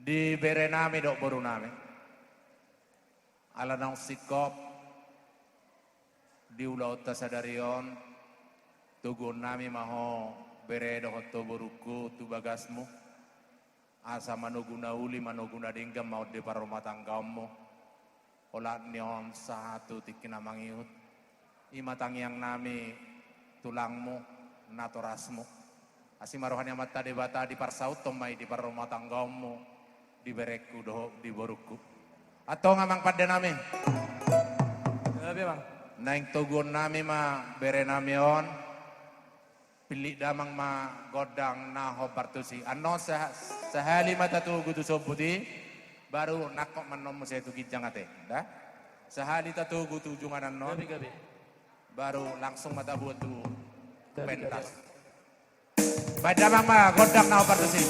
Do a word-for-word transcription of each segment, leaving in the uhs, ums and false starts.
Di berenami dohot borunami, ala naung singkop di ulaonta sadari on, toguonnami ma ho bere dohot ho borungku tu bagasmu, asa manogu na uli, manogu na denggan ma on di parrumatanggaonmu. Olat ni on sahat tu tingki na mangihut, i ma tangiangnami tulangmu, natorasmu. Asi ma roha ni Amanta Debata diparsauthon ma i di parrumatanggaonmu, di berengku dohot di borungku. Antong amang pandenami. Gabe, Bang. Naeng toguonnami ma berenami on. Pillit damang ma gondang na hombar tusi. Annon sa-, sahali ma tatogu tu sombut i, baru nangkok ma annon muse tu ginjang ate. Da? Sahali tatogu tu junganan on. Gabe, gabe. Baru langsung ma tabuat tu pentas. Gabe, gabe. Baen damang ma gondang na hombar tusi.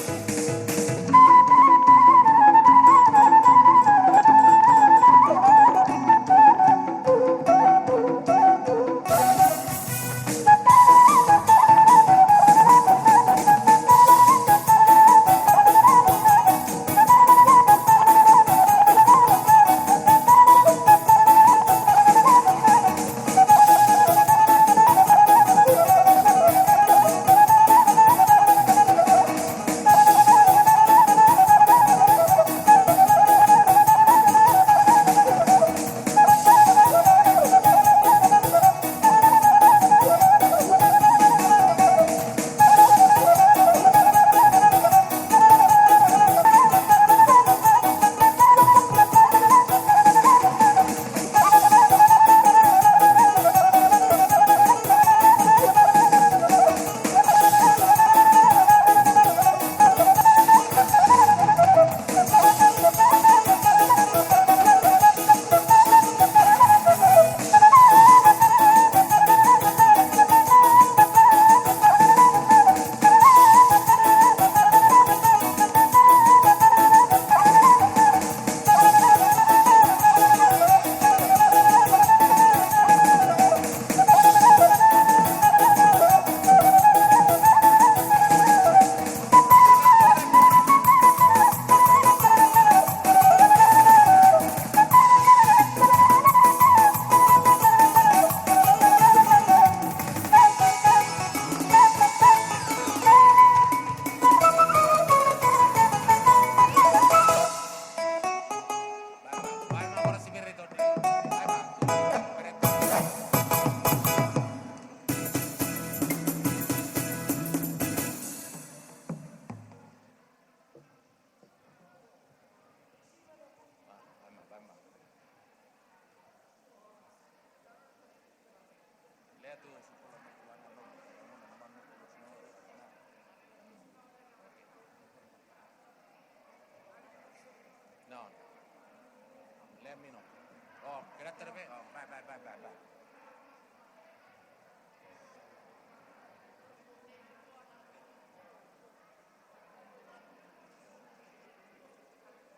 No. Lem minum. Oh, kira terbe. Oh, baik, baik, baik, baik, baik.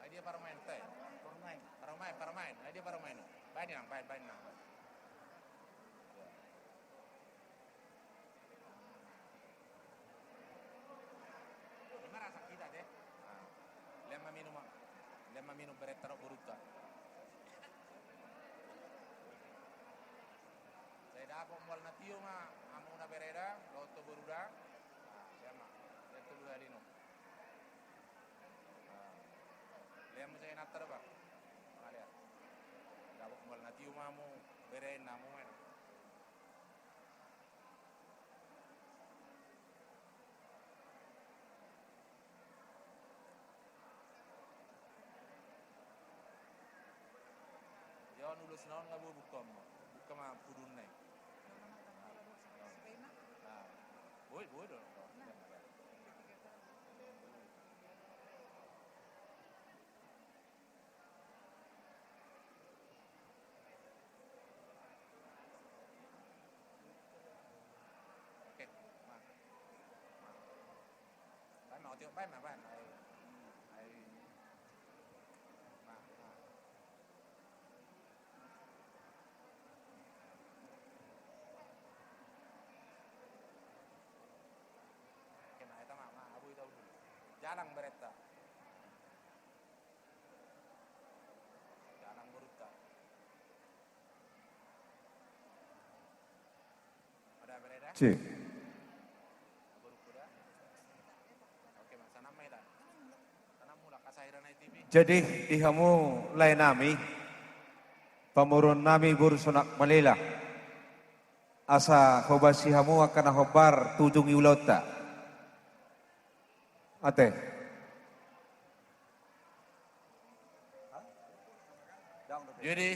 Ai dia parmaen, te? Parmaen. Parmaen, parmaen. Ai dia parmaen. Baen nang, baen, baen nang. Ima rasa kita, te? Ah. Lem ma minum, ah. Lem ma minum berenta dohot borunta. Sai dapot mual na tio ma amuna bereda, dohot ho boruna. Ah, sian ma. Sian tu dua lino. Ah. Lem muse inanta do, Bang. Mangaliat. Dapot mual na tio ma amu berena amu mena. Ia on ulos na on nga boi buka ma. Buka ma pudun na i. Ah. Boi, boi do. Oke, ma. Ma. Baen ma, otik, baen ma, baen. Ai. Ai. Ma, ma. Oke, ma, eta ma, ma, abu ita ulu. Jalang berenta. Cek. Jadi di hamu lae nami, pamoruon nami boru Sonak Malela, asa hobasi hamu angka na hombar tu ujung ni ulaonta. Ate. Jadi